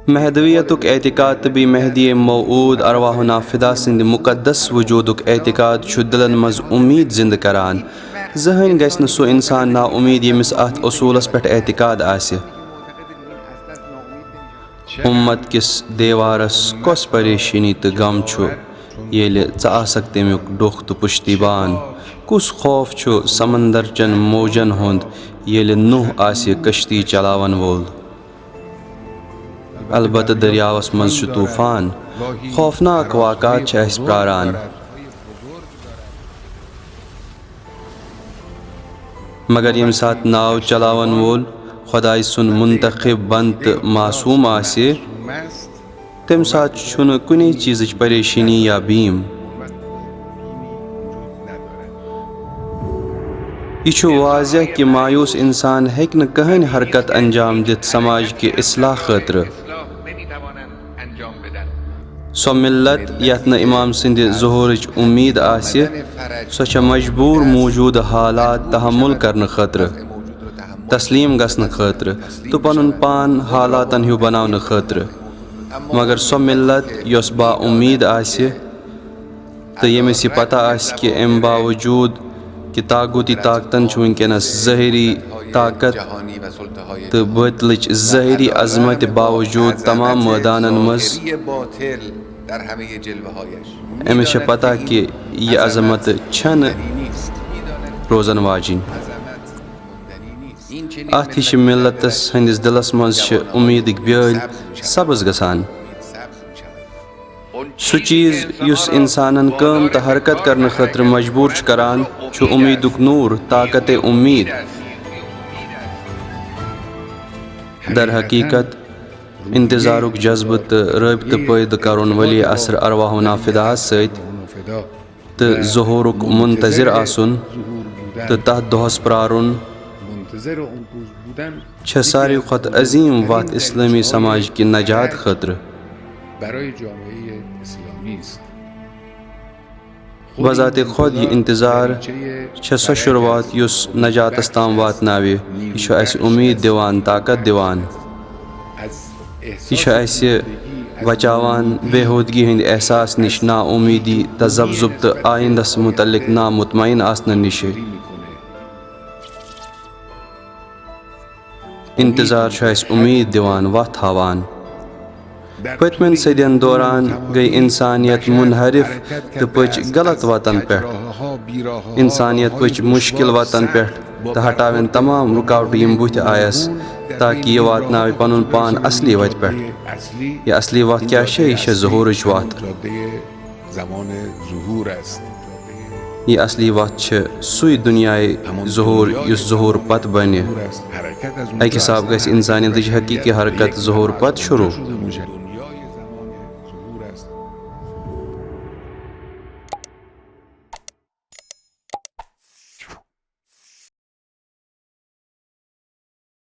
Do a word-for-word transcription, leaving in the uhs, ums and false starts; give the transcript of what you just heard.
مہدویتُک اعتقاد تہٕ بیٚیہِ مہدی موعود ارواحنا فدا سٕنٛدِ مُقدس وجوٗدُک اعتقاد چھُ دِلن منٛز اُمید زِنٛدٕ کران۔ زٕہٕنۍ گژھِ نہٕ سُہ اِنسان نا اُمید، ییٚمِس اَتھ اصوٗلس پٮ۪ٹھ اعتقاد آسہِ۔ اُمت کِس دیوارس کۄس پریشٲنی تہٕ غم چھُ، ییٚلہِ ژٕ آسکھ تمیُک ڈوکھ تہٕ پُشتیبان؟ کُس خوف چھُ سمندر چٮ۪ن موجن ہُنٛد، ییٚلہِ نوح آسہِ کشتی چلاون وول؟ البتہٕ دٔریاوس منٛز چھُ طوفان۔ خوفناک واقعات چھِ اَسہِ پراران۔ مگر ییٚمہِ ساتہٕ ناو چلاون وول خۄداے سُنٛد منتخب بنٛد تہٕ معصوم آسہِ، تَمہِ ساتہٕ چھُنہٕ کُنے چیٖزٕچ پریشٲنی یا بیٖم۔ یہِ چھُ واضح کہِ مایوس اِنسان ہیٚکہِ نہٕ کٕہٕنۍ حرکت انجام دِتھ سماج کہِ اصلاح خٲطرٕ۔ سۄ ملت یتھ نہٕ امام سٕنٛدِ ظہورٕچ اُمید آسہِ، سۄ چھےٚ مجبوٗر موجودٕ حالات تحمل کرنہٕ خٲطرٕ، تسلیم گژھنہٕ خٲطرٕ تہٕ پنُن پان حالاتن ہیوٗ بناونہٕ خٲطرٕ۔ مگر سۄ ملت یۄس با اُمید آسہِ، تہٕ ییٚمِس یہِ پتہ آسہِ کہِ امہِ باوجوٗد کہِ طاغوتی طاقتن چھُ وٕنکیٚنس ظٲہری طاقت تہٕ بٲطلٕچ ظٲہری عظمتِ باوجوٗد تمام مٲدانن منٛز، أمِس چھےٚ پتہ کہِ یہِ عظمت چھنہٕ روزن واجِنۍ۔ اتھ ہِشہِ ملتس ہٕنٛدِس دِلس منٛز چھِ اُمیدٕکۍ بیٲلۍ سبز گژھان۔ سُہ چیٖز یُس اِنسانن کٲم تہٕ حرکت کرنہٕ خٲطرٕ مجبوٗر چھُ کران، چھُ اُمیدُک نوٗر، طاقت اُمید۔ در حقیقت، انتظارُک جذبہٕ تہٕ رٲبطہٕ پٲدٕ کرُن ولی اثر ارواحنا فداہس سۭتۍ تہٕ ظہورُک منتظر آسُن تہٕ تتھ دۄہس پرارُن چھےٚ ساروی کھۄتہٕ عظیٖم وتھ اسلٲمی سماج کہِ نجات خٲطرٕ۔ بذات خۄد یہِ انتظار چھےٚ سۄ شروٗعات یُس نجاتس تام واتناوِ۔ یہِ چھُ اسہِ اُمید دِوان، طاقت دِوان۔ یہِ چھُ اسہِ بچاوان بے ہودگی ہٕنٛدِ احساس نِش، نا اُمیدی، تذبذب تہٕ آیندس متعلق نامطمئن آسنہٕ نِشہِ۔ انتظار چھُ اسہِ اُمید دِوان، وتھ ہاوان۔ پٔتمٮ۪ن صدین دوران گٔے انسانیت منحرف تہٕ پٔچ غلط وتن پٮ۪ٹھ۔ انسانیت پٔچ مشکل وتن پٮ۪ٹھ تہٕ ہٹاوٮ۪ن تمام رکاوٹہٕ یِم بُتھِ آیس، تاکہ یہِ واتناوِ پنُن پان اصلی وتہِ پٮ۪ٹھ۔ یہِ اصلی وتھ کیٛاہ چھےٚ؟ یہِ چھےٚ ظہورٕچ وتھ۔ یہِ اصلی وتھ چھِ سُے دُنیاے ظہور یُس ظہور پتہٕ بنہِ۔ اکہِ حساب گژھِ انسانیتٕچ حقیقی حرکت ظہور پتہٕ شروع۔